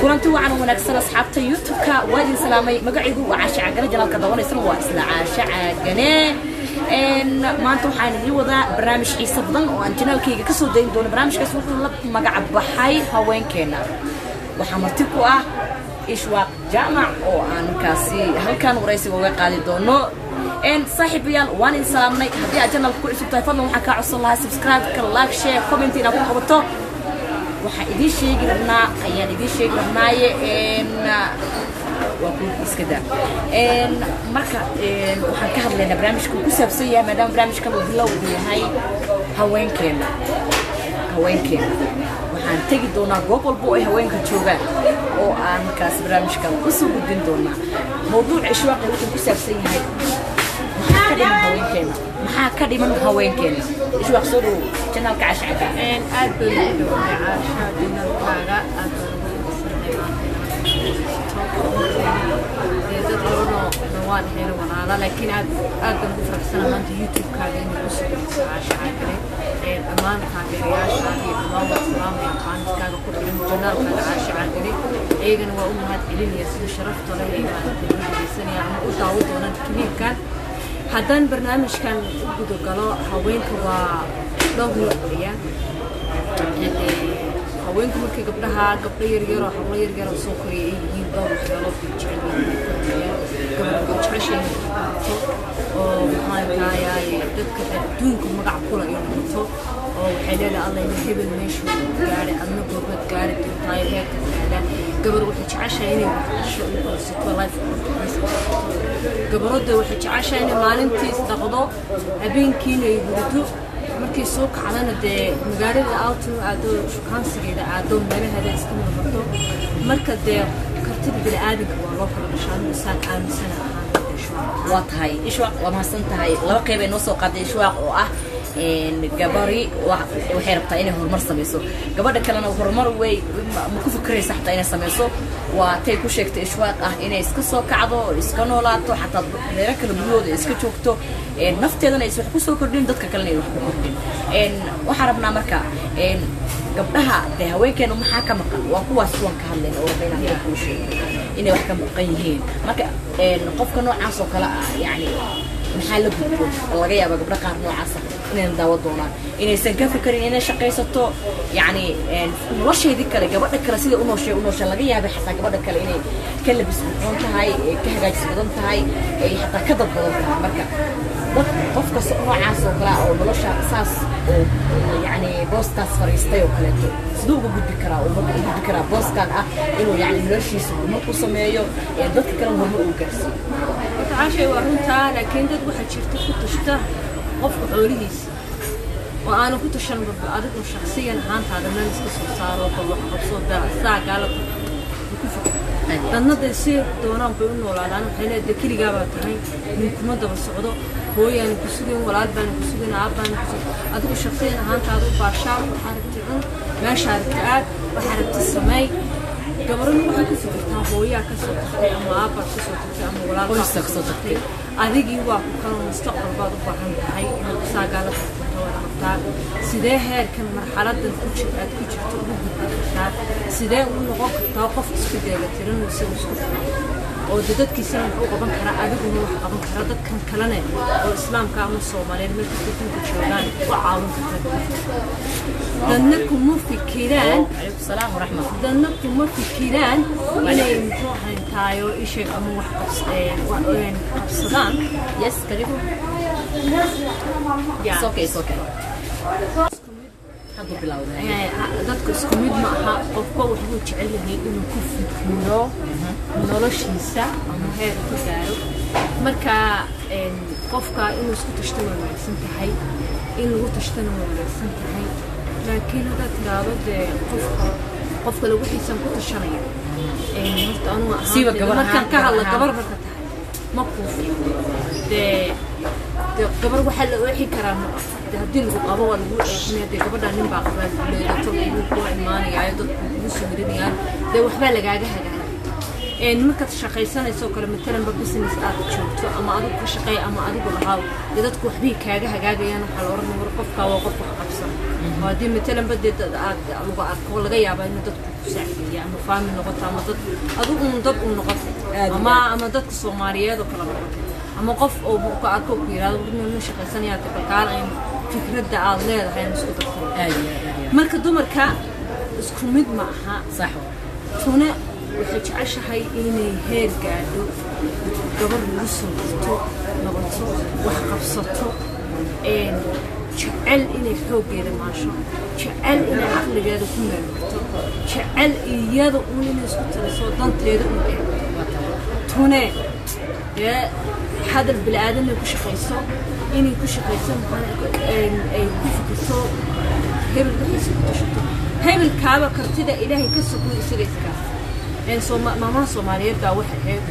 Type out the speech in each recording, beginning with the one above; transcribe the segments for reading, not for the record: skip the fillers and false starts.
Kulanti wacan oo wanaagsan, asxaabta YouTube-ka, waa idin salaamay. Magacaygu waa Caasha Caagane, channelka dawanaysana waa isla Caasha Caagane. Maanta waxaan idiin wadaa barnaamij xiiso badan oo aan channelkayga kasoo dayn doono. Barnaamijkaas wuxuu la magac baxay Haweenkeena. Waxaa marti ku ah Ishwaaq Jaamac oo aan markaasi halkan waraysiga uga qaadi doono. Saaxiibayaal, waan idin salaamnay. Haddii aad channelka ku cusub tahay, fadlan waxaan kaa codsan lahaa subscribe-ka, like, share, comment inaad ku qabato. Waxaan idiin sheegi rabnaa ayaan idiin sheegi rabnaaye, waa ku iska daa. Marka waxaan ka hadlaynaa barnaamijka uu ku saabsan yahay, maadaama barnaamijkan uu bilow uu yahay, Haweenkeena. Haweenkeena waxaan tegi doonaa goob walba oo ay haweenka joogaan oo aan markaas barnaamijkan usoo gudbin doonaa. Mawduuca Ishwaaqi wuxuu ku saabsan yahay maxaa ka dhiman haweenkeena, maxaa ka dhiman haweenkeena. Ishwaaq, soo dhowow channelka Caasha Caagane. Aad baan ugu dhawahay, Caasha, channelkaaga. Aad baan ugu faraxsanahay maanta. Dee dad badanoo dhawaan ahayna walaala, laakiin aad aad baan ugu faraxsanahay maanta YouTube-kaaga inay kusoo geliso Caasha Caagane. Dhammaan taageerayaashaada iyo dhammaan waa salaamaya faaniskaaga ku xiran channelkaaga Caasha Caagane. Iyagana waa u mahad celinaya sida sharafta leh ee maaragtay u dhegeysanaya ama u daawo doonaan clipkan. Haddaan barnaamijkan u gudagalo, haweenka waa dhowr nooc weeyaan. Haweenku markay gabdhaha, gabdho yaryaroo, hablo yaryaroo soo koraya ay yihiin, dhowr waxyaalood bay jecel yihiin inay korayaan. Gabadha way jeceshahay inay wax barato oo maxaa tahay dadka adduunka magac kula ay noqoto, oo waxay leedahay, "Alla, ina hebel meeshuu gaadhay, adna goormaad gaari doontaayo heerka gaadha?" Gabar waxay jeceshahay inay wax dhasho, ay guursato, life qurxisa. Gabarooda waxay jeceshahay inay maalintii isdhaqdo, habeenkiina ay hurdo, markay soo kacdana dee magaalada outing aado, shukaansigeeda aado, meelaheeda iska marmarto. Marka dee kartida bini'aadanka waa loo kala dhashaa, isaan aaminsana ahaan. Waa tahay, Ishwaaq, waa mahadsan tahay. Laba qeyb ay noo soo qaaday Ishwaaq oo ah gabari waxay rabtaa inay horumar samayso, gabadha kalena horumar way ma ku fikiraysa xataa inay samayso. Waa tay ku sheegtay Ishwaaq ah inay iska soo kacdo oo iska noolaato, xataa reero kale guryahooda iska joogto, nafteedana aysan wax kusoo kordhin, dadka kalena ay wax ku kordhin. Waxaan rabnaa marka gabdhaha dee haweenkeenu maxaa ka maqan? Waa kuwaas kuwan ka hadlayna oo rabna inaan kuu sheego inay wax ka maqan yihiin. Marka qofka noocaas oo kale ah, yacni maxaa la gudbo? Oo laga yaaba gabdho qaar noocaasa inayna daawo doonaan, inaysan ka fikerin inay shaqaysato, yacni nolosheedii kale, gabadha kale sida u nooshay, laga yaabay xataa gabadha kale inay ka labis qurxoon tahay, ka hagaajis badan tahay, ay xataa ka dad badan tahay. Marka dad qof kasta noocaas oo kale ah oo nolosha saas oo yacni booskaas fariistay oo kaleeto, siduu uga gudbi karaa, ummadda u gudbi karaa booskan ah inuu yacni noloshiisa horumar ku sameeyo, dadka kalena horumar uu gaarsiiyo? Horta Caashay, waa runtaa, laakiin dad waxaa jirta ku tashta qofka xoolihiisa oo aanu ku tashan adigu shaksiyan ahaantaada meel iska soo saaro, bal wax qabso, saagaa la ku fikir. Dadna dee si doonaan bay u noolaadaan. Waxay leedahay keligaa baa tahay, ninkuma daba socdo, hooyaana ku sugayn, walaal baana ku sugayn, aab baana ku sugayn. Adigu shaksiyan ahaantaada u baashaal, waxaa rabti cun, meeshaa rabti aad, waxaa rabti sameey. Gabarana waxay ku fikirtaa hooyaa ka soo tagtay ama aabbaad ka soo tagtay ama walaal baa Qoyska ka soo tagtay, adigii waa ku kala mustaqbal baad u baahan tahay inaad saagaa la tartanto waad qabtaa. Sidee heerkan marxaladan ku jir aad ku jirto ugu gudbi kartaa? Sidee u noqon kartaa qof isku dheelatiran oo isagu isku filan oo de dadkiisana wax u qaban kara, adiguna wax qaban kara, dadkan kalene oo Islaamka ama Soomaaliyeed meel kasta adduunka joogaan u caawin karta? Dadna kuma fikiraan. Calaykum salaam waraxmat. Dadna kuma fikiraan inay muxuu ahayntaayo isheeg ama wax qabsadaan. Yes, karibu. Yeah. It's okay, it's okay. Haddu bilowday. Dadku isku mid ma aha. Qofba wuxuu jecel yahay inuu ku fikiro noloshiisa ama heer ku gaaro. Marka qofka inuu isku tashto way wanaagsan tahay, in lagu tashtana way wanaagsan tahay, laakiin haddaad tiraahdo dee qofka qof kale wixiisan ku tashanaya, horta anugu Siiba ahaanteyda gabar markaan ahaan, ka hadla gabar ahaan. Gabar marka tahay ma kuu fiicno. Dee gabar waxaa la ooxi karaa dee haddii lagu qabo waa lagu eexinaya. Dee gabadha nin baa qabaa lagu leeyahay, tolku wuu kula imaanayaayo, dadku kugu soo hirinayaan, dee waxbaa lagaaga hagaaga. Markaad shaqaysanayso kale, matalanba business aad joogto ama adigu ka shaqeey ama adigu lahaaw, dee dadku waxbay kaaga hagaagayaan. Waxaa la oranaya, "War, qofkaa waa qof wax qabsan." Oo haddii matalan ba dee dad aad lagu arko, laga yaabaa inuu dadku ku saacideeya, ama family noqoto, ama dad adigu un dad un noqoto, Aad iyo ama aad. ama dadka Soomaaliyeed oo kale noqoto, ama qof oo ku arko ku yiraahdo nin shaqaysanayaa, balkaal aynu fikradda aad leedahay aynu isku darto. Aad iyo aad, aad iyo aad. Marka dumarka isku mid ma aha. Sax waa. Tuna waxay jeceshahay inay heer gaadho, gabar lagu soo dirto noqoto, wax qabsato, jecel inay xooggeeda maasho, jecel inay caqligeeda ku meelmarto, jecel iyada uun inay isku taliso, danteeda un eegto. Waa tahay. Tune dee hadal bini-aadan ku shaqayso, inay ku shaqayso ay ku fikirto hebel wixiisa, ku tashato hebel kaaba kartida Ilaahay ka sokoy isaga iskaas. Maamaha Soomaaliyeed baa waxay ahayd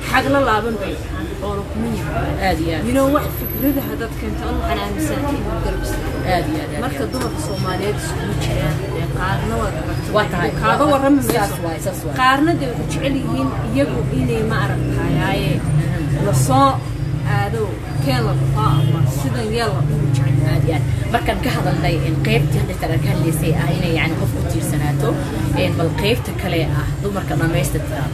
xagla laaban bay dhahaan, xoolo kuma yimaadaan. Aad iyo aad. Wax fikradaha dad keento anu waxaan aaminsanahay inuu garab istaago. Aad iyo aad, aad iyo Marka aad. dumarka Soomaaliyeed iskugu jiraan dee, qaarna waad aragtay, Waa tahay. kaaga warrami Saas mayso. waay, saas waay. Qaarna dee waxay jecel yihiin iyagu inay ma aragtayaaye lasoo aado, keen la dhufaa ama sidan yeel la dhuhu jecel. Aad iyo aad. Markaan ka hadalnay in qaybtii hadda aan ka hadlaysay ah inay yani qof ku tiirsanaato, bal qaybta kale ah dumarka dhammaystirtiran,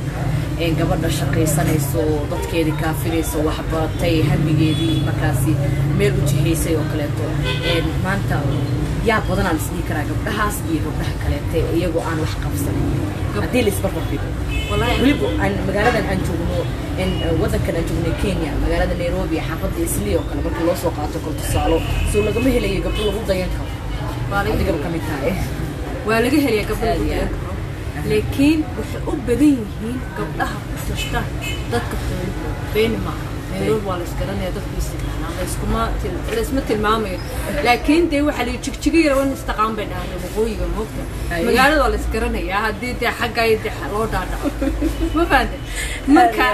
gabadha shaqaysanayso, dadkeedii kaafinayso, waxbaratay, hamigeedii markaasi meel u jihaysay oo kaleeto, maanta yaa badanaa la isdhihi karaa gabdhahaas iyo gabdhaha kaleete iyagoo aan wax qabsanin, haddii la isbarbar dhigo? Wallaahi Weliba aan magaaladan aan joogno, in wadankan aan joogno Kenya, magaalada Nairobi, xaafadda Islii oo kale marka loo soo qaato kal tusaalo, soo lagama helayo gabdho lagu dayan karo? Waa laga Adigaba ka mid tahay. Waa laga helayaa gabdho Aad lagu iyo dayan aad. karo, laakiin waxay u badan yihiin gabdhaha ku tashta dadka xoolahooda. Beeni maaha, Nairobi waa la isgaranaya, dadku is yaqaanaa, laysma tilmaamayo, laakiin dee waxaa la yidhi jigjiga yar wan istaqaan bay dhahaan waqooyiga moogta. Magaalada waa la isgaranayaa haddii dee xaggay dee loo dhaadhaco, ma fahamte? Marka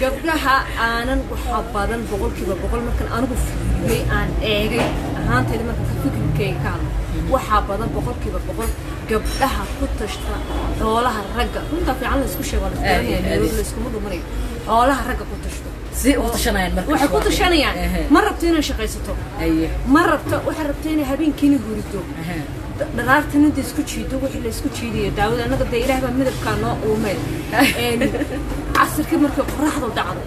gabdhaha aanan waxa badan 100% markan anigu fiiriyey, aan eegay ahaantayda, markan ka fikirkayga ka hadlo, waxaa badan 100% gabdhaha ku tashta xoolaha ragga. Runtaa fiican la isku sheego, waa la isgaranaya. Aad iyo aad. Nairobi la iskuma dhumanayo. Xoolaha ragga ku tashto. Si u tashanayaan marka? Waxay ku tashanayaan, ma rabto inay shaqaysato, ma rabto, waxay rabto inay habeenkiina hurido, dharaartan inta isku jiido wixii la isku jiidayo daawada. Annaga dee Ilaah baa midabkaa noo uumay. Casirkii markay qoraxdu dhacdo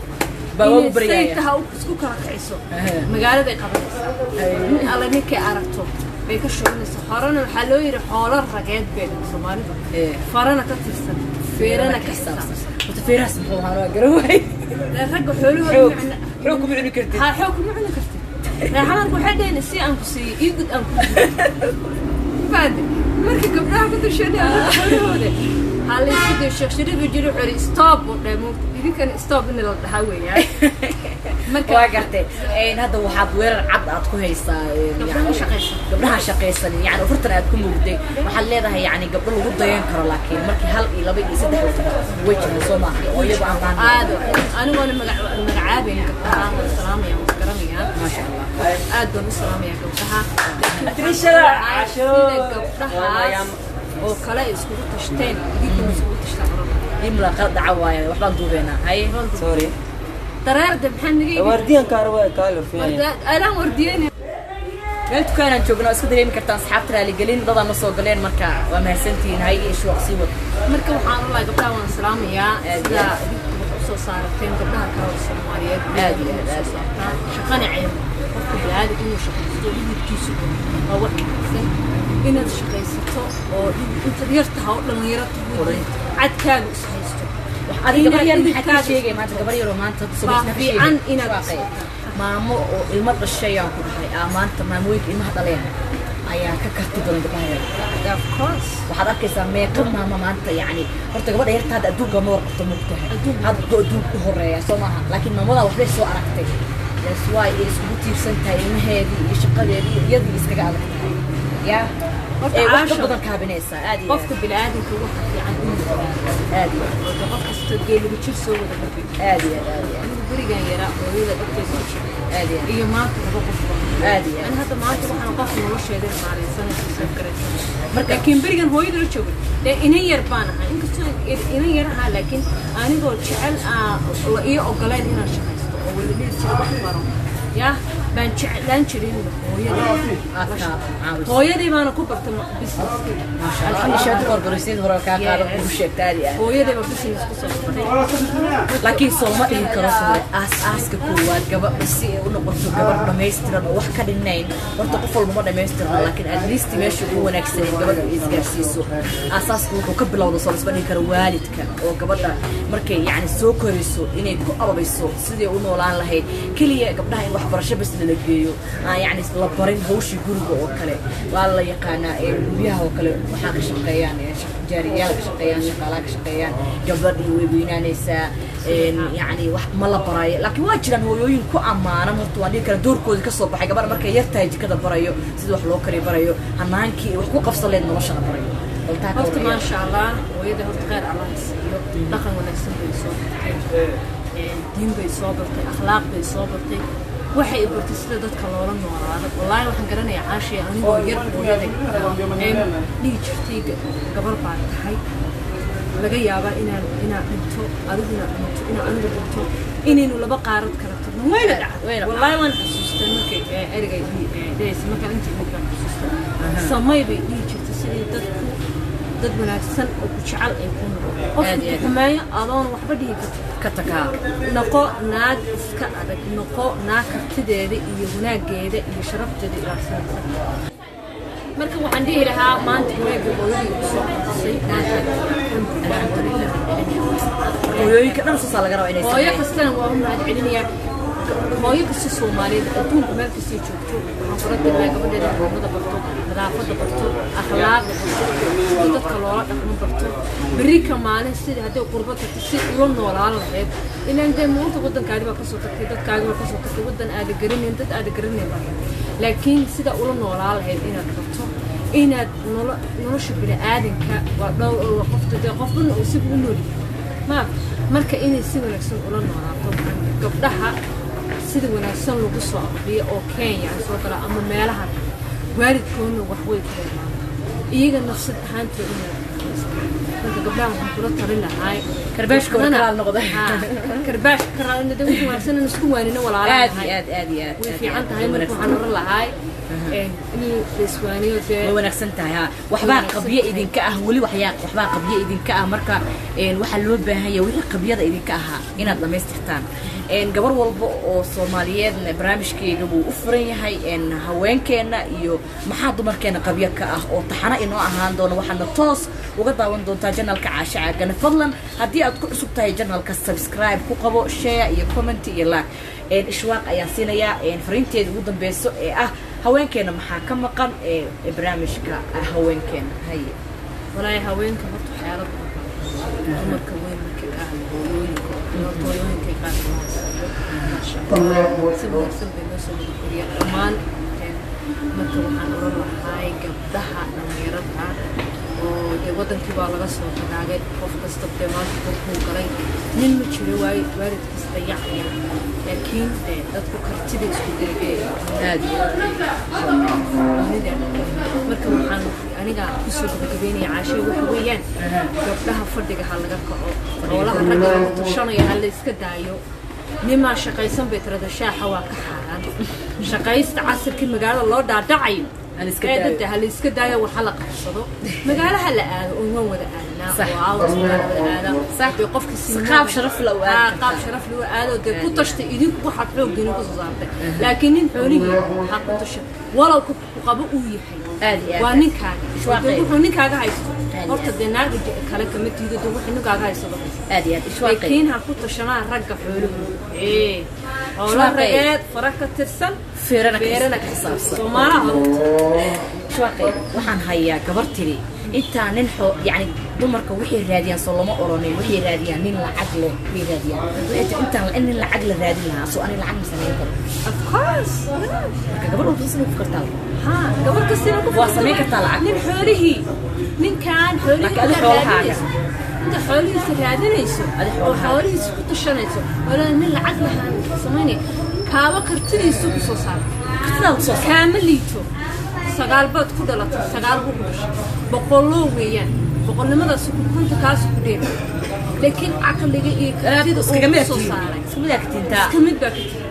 Baa waagu inay baryaya. saytaha isku kala kiciso, magaaladay qabanaysaa, nin alle ninkay aragto bay ka shubanaysaa. Horena waxaa loo yidhi xoolo rageed bay dhahan Soomaalidu, farana ka tirsan, feerana ka xisaabsan. Horta feerahaas muxuu ahaa? Waa garan waay. Dee ragga xoolahooda Xoog macna xoog kuma cuni kartid. Ha, xoog kuma cuni kartid. Reexamarka waxay dhaheen si aan ku siiyey ii gud aan ku faade. Marka gabdhaha ku tashanaya ragga xoolahooda ha la isku dayo. Sheekh Shariif buu jiri, wuxuu yidhi stop uu dhahay moogta, idinkana stop in la dhahaa weeyaan. Marka Waa gartay. Hadda waxaad weerar cad aad ku haysaa Gabdhaha shaqaysan. Gabdhaha shaqaysan, yani afartan aad ku mugday, waxaad leedahay yani gabdho lagu dayan karo, laakiin markii hal iyo laba iyo saddex la tago way jiraan, soo maaha? Oo iyagu aan baan Aad anigoona magacaabayn gabdhaha, waan salaamaya, waan isgaranayaa. Maasha Allah. Aad baan u salaamayaa gabdhaha, laakiin Atrishada, waxaan casho. sida gabdhahaas oo kale ay iskugu tashteen idinkuna iskugu tashtaan oran. Imla qalad dhaca waaye, waxbaan duubeynaa haye. Sorry. Dareerda maxaa naga iibin? Waardiyan kaarwa kaalo fiican. Alaan wardiyeyna. Meel dukaanaan joogna, waa iska dareemi kartaan asxaabta, raaligelin dadaan ma soo galeen. Marka waa mahadsantihiin. Hay iyo Shuwaq, sii wad. Marka waxaan u lahay gabdhaha waan salaamayaa. Aad iyo Sida aad. idinku wax usoo saarateen gabdhaha kale oo Soomaaliyeed Aad iyo aad, usoo aad iyo aad. saartaan. Shaqana ceeb, qofka bini'aadamka inuu shaqaysto, dhididkiisu waa wax wanaagsan, inaad shaqaysato oo intaad yar tahay oo dhalinyaro tahay, cadkaaga is haysto. Adiga gabar yar Inaad maxaad ka dhididkaaga sheegay maanta? Gabar yar oo maanta Waa subaxna ka fiican sheegay. inaad Shuwaaqay. Maamo oo ilmo dhashay aan ku dhahay, maanta maamooyinka ilmaha dhaleen ayaa ka karti badan gabdhaha yar. Of course. Waxaad arkaysaa meeqa maamo maanta, yacni horta gabadha yarta hadda adduunka ma warqabto, mogtahay? Adduunka. Hadda adduunka u horeeya, soo maaha? Laakiin maamada waxbay soo aragtay, that's why ay iskugu tiirsan tahay ilmaheedii iyo shaqadeedii iyo iyadii iskaga adag tahay ya Horta ee wax ka Caasho, badan kaabinaysaa. Aad iyo aad. Qofka bini'aadamka waxa fiican inuu ogaado Aad iyo aad. oo de qof kasta geeligu jir soo wada rabay. Aad iyo aad, aad iyo aad. Anigu berigan yaraa hooyada dhabteeda ku jiray Aad iyo aad. iyo maanta laba qof baan. Aad iyo aad. Ani hadda maanta waxaan qof nolosheeda maaraysanaysa, soo garaysanaysa. Laakiin berigan hooyada la joogay dee inan yar baan ahaa, inkastoo inan yar ahaa, laakiin anigoo jecel la ii ogoleen inaan shaqaysto oo wala dhihi jiray wax baro yaa. Baan jeclaan jiray in hooyadii Aad ka caawiso. Hooyadii baana ku bartay business. Maasha Allah, ishaad korgorisiin hore kaa qaado kugu sheegta aad iyo aad. Hooyadii baa business ku soo bartay. Laakiin sooma dhihi karo sore aas-aaska koowaad gabadha si ay u noqoto gabar dhammaystiran oo wax ka dhinayn. Horta qof walba ma dhammaystirno, laakiin at least meesha ugu wanaagsaneyd gabadha ay isgaarsiiso, aasaaska wuxuu ka bilowda, soo lasma dhihi karo, waalidka oo gabadha markay yacni soo korayso inay ku ababayso sidii u noolaan lahayd. Keliya gabdhaha in waxbarasho bas lala geeyo, aan yacni la barin hawshii guriga oo kale, waa la yaqaanaa. Ee guryaha oo kale waxaa ka shaqeeyaan ee jaariyaal ka shaqeeyaan, shaqaalaha ka shaqeeyaan. Gabadhii way weynaanaysaa, yacni wax ma la baraayo. Laakiin waa jiraan hooyooyin ku ammaanan, horta waan dhihi karaa doorkoodii ka soo baxay, gabadha markay yar tahay jikada barayo, sida wax loo kariyo barayo, hanaankii ay wax ku qabsan lahayd noloshana barayo. Bal taa ka Horta warraya. Maasha Allah, hooyada horta khayr Allah ha siiyo, dhaqan wanaagsan bay soo bartay, diin bay soo bartay, akhlaaq bay soo bartay, waxay i bartay sida dadka loola noolaado. Wallaahi waxaan garanayaa, Caashay, anigoo yar hooyaday ee dhihi jirtay, "Gabar baa tahay, laga yaabaa inaan dhinto, adiguna dhinto, inaan anigu dhinto, inaynu laba qaarad kala tagno." Wayna dhacday. Wayna. Wallaahi waan xasuustaa markay ereyga dhehaysa, markaan inta imid baan xasuustaa. Samay bay dhihi jirtay sidii dadku dad wanaagsan oo ku jecel ay ku noqon. Aad Qofku iyo ku aad. xumeeyo adoon waxba dhihi kartid Ka tagaa. Noqo naag iska adag, noqo naag kartideeda iyo wanaageeda iyo sharafteeda ilaashanaysa. Marka waxaan dhihi lahaa maanta wanaagga hooyadii igu soo qasay maanta, alxamdulilah. Hooyooyinka dhan saasaa laga rabaa inay Hooyo sameeyaan. kastana waa u mahad celinayaa. Hooyo kasta Soomaaliyeed adduunka meel kastay joogto waxaan kula dirnaa gabadheeda xurmada barto, nadaafadda barto, akhlaaqda barto, sida dadka loola dhaqmo barto, berri ka maalin sida hadday qurbo tagto si ula noolaan lahayd. Ilaan dee maanta waddankaadi baa kasoo tagtay, dadkaagi baa kasoo tagtay, waddan aada garanayn, dad aada garanayn baa tagtay, laakiin sida ula noolaan lahayd inaad barto, inaad nolosha bini'aadanka waa dhowr waa qofta dee qofbana uu si u nool yahay ma marka inay si wanaagsan ula noolaato. Gabdhaha sida wanaagsan lagu soo aqriyo oo Kenya ay soo gala ama meelahan waalidkoodna wax way ku reebaan iyaga nafsad ahaantoodana. Marka gabdhaha waxaan kula talin lahaa Karbaashka waa kalaal noqday. Karbaashka karaal noqday, wixii wanaagsan in isku waanino walaalaha. Aad iyo aad, aad iyo aad. Way Aad iyo fiican aad. tahay. Way Marka wanaagsan. waxaan oran lahaa in la iswaaniyo dee. Way wanaagsan tahay ha. Waxbaa Wanaagsan qabyo tahay. idinka ah weli, waxbaa qabyo idinka ah. Marka waxaa loo baahan yahay wixii qabyada idinka ahaa inaad dhammaystirtaan. Gabar walba oo Soomaaliyeedna barnaamijkeyga wuu u furan yahay. Haweenkeena iyo maxaa dumarkeena qabyo ka ah oo taxano inoo ahaan doona, waxaadna toos uga daawan doontaa channelka Caasha Caagane. Fadlan haddii aad ku cusub tahay channelka, subscribe ku qabo, share iyo comment iyo like. Ishwaaq ayaan siinayaa fariinteeda ugu dambeyso ee ah haweenkeena maxaa ka maqan ee barnaamijka haweenkeena haye. Walaahi haweenka horta waxyaalo badan baa dumarka weyn markay ka hadlo, hooyooyinka horta, hooyooyinka qaar maasha Allah si wanaagsan bay noo soo wada koriyaan dhammaan. Marka waxaan oran lahay gabdhaha dhallinyarada oo dee wadankii baa laga soo tagaagay, qof kasta dee maanta qofkuu galay nin ma jiro waayo waalidkiis dayacaya, laakiin dee dadku kartida isku dayday. Aad iyo Dunida marka waxaan aniga kusoo gabagabeynaya, Caashay, waxa weeyaan gabdhaha fadhiga ha laga kaco, xoolaha ragga lagu tashanayo ha la iska daayo. Nimaa shaqaysan bay tirada shaaxa waa ka xaaraan. Shaqaysta casirkii magaalada loo dhaadhacayo Ha la iska ee daayo. Dadda ha la iska daayo, waxa la qabsado magaalaha la aado oo waan wada aadnaa oo aawas wada aadaa. Dee qofka Si qaab sharaf leh u aadi Haa, kartaa. Qaab sharaf leh u aado, dee ku tashtay idinku waxaad xooggiina ku soo saartay, laakiin nin xoolihii ha ku tasha, walow ku qabo uu yahay. Aad iyo aad. Waa ninkaaga. Ishwaaqay. Dee wuxuu ninkaaga haysto Aad iyo horta aad. dee naaga kale kama diido, dee wuxuu ninkaaga haysto ba haysto. Aad iyo aad, Ishwaaqay. Laakiin ha ku tashanaa ragga xooluhu ee xoolo Ishwaaqay. rageed fara ka tirsan Feerana ka feerana ka xisaabsan. Soomaalaha horta. Ishwaaqay, waxaan hayaa gabar tiri intaa nin xoo yacni dumarka waxay raadiyaan, soo lama oronin, waxay raadiyaan nin lacag leh way raadiyaan. Waxay tiri intaan in nin lacag la raadin lahaa, soo ani lacag ma samayn karo? Of course. Marka gabar walba saas inay ku fikirtaa. Ha, gabar kastina ku Waa samayn kartaa lacag. Nin xoolihii ninkaan xoolihii Laakiin adi intaad xoolahaaga. raadinayso, inta xoolihiisa raadinayso Adi oo xoolahaaga. xoolihiisa ku tashanayso, walaa nin lacag lahaan samaynaya kaaba kartidiisa ku soo saara. Kartidaa ku soo saar. Kaama liito, sagaal baad ku dhalatay, sagaal buu ku dhashay, boqoloo weeyaan, boqolnimadaas ku kunta kaas ku dheer, laakiin caqliga iyo kartida uu Iskaga ku mid soo aad saaray iska mid aad tiintaa. Iska mid baa ka tiri.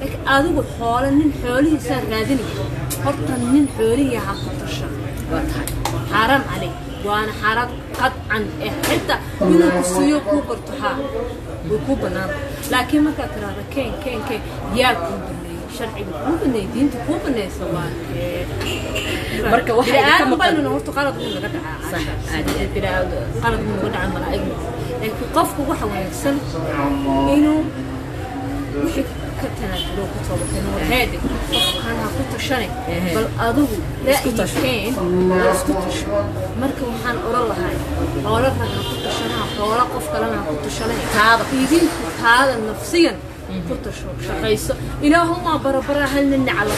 Laakiin adigu xoolo nin xoolihiisaa raadinaya, horta nin xoolihii ha ku tashan. Waa tahay. Xaaraam caleyk, waana xaaraan qadcan eh. Xitaa inuu ku siiyo kuu qorto, haa, way kuu bannaan. Laakiin markaad tiraahdo keen, keen, keen, yaa kuu baneeyey? Sharciga kuu baneeyey, diinta kuu baneysa waa kee? Marka waxa idinka Bini'aadam maqan- baynuna horta qalad wuu naga dhacaa. Sax, Caasha. aad iyo aad. Bini'aadam qalad wuu naga dhacaa, malaa'igna. Laakiin qofku waxa wanaagsan inuu wixii ka tanaasulo, ku toobakeno. Warheede, qofkan ha ku tashane, bal adigu Isku tasho. ra'yi keen oo isku tasho. Marka waxaan oran lahay, xoolo rag ha ku tashanaha, xoolo qof kalena ha ku tashanay. Taada. Idinku taada nafsiyan ku tasho, shaqayso. Ilaahumaa barabara hal nin nacala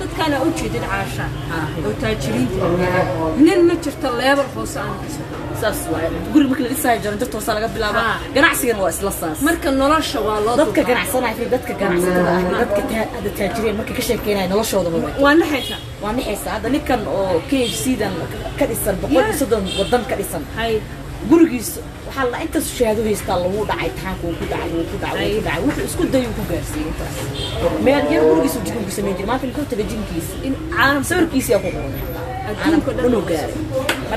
dadkaana u jeedin, Caasha, oo taajiriinta nin ma jirto level hoose aan ka soo. Saas waaye. Guriga marka la dhisaayo jaranjarta hoosaa laga bilaabaa. Ganacsigana waa isla saas. Marka nolosha waa loo Dadka dulqaadaa. ganacsanaya, fi dadka ganacsatada ah iyo dadka hadda taajiriin markay ka sheekeynaya noloshooda hore, waa naxaysa. Waa nixaysa. Hadda ninkan oo KFC dan ka dhisan, 130 wadan ka dhisan, hay gurigiisa waxaa la intaas shahaado haystaa, lagu dhacay taanka, wuu ku dhacay, wuu ku dhacay, wuu ku dhacay, wuxuu isku dayay ku gaarsiiyey intaas. Meel yar gurigiisa jikin ku samayn jiray, maanta muxuu tagay jinkiisa In caalam sawirkiisa yaa ku qoran. Adduunka dhan. Dhan uu gaaray.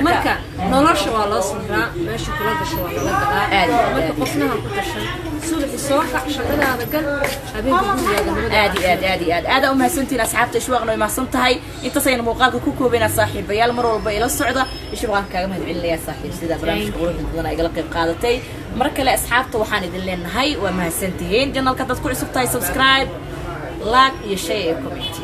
Marka nolosha waa loo samraa, meesha kula gasho waa lala galaa. Aad iyo aad, Marka aad. qofna ha ku tashan. Subaxi soo kac, shaqadaada gal, habeenka gurigaaga nabada. Aad iyo aad, aad iyo aad, aad u mahadsantihiin asxaabta. Ishwaaqna way mahadsan tahay. Intaas ayaynu muuqaalka ku koobaynaa. Saaxiibayaal, mar walba ila socda. Ishwaaqaan kaaga mahad celinayaa, saaxiib, sida barnaamijka quruxda badan ay igala qayb qaadatay. Mar kale asxaabta waxaan idin leenahay waa mahadsantihiin. Channelka dad ku cusub tahay, subscribe, like iyo share iyo comment.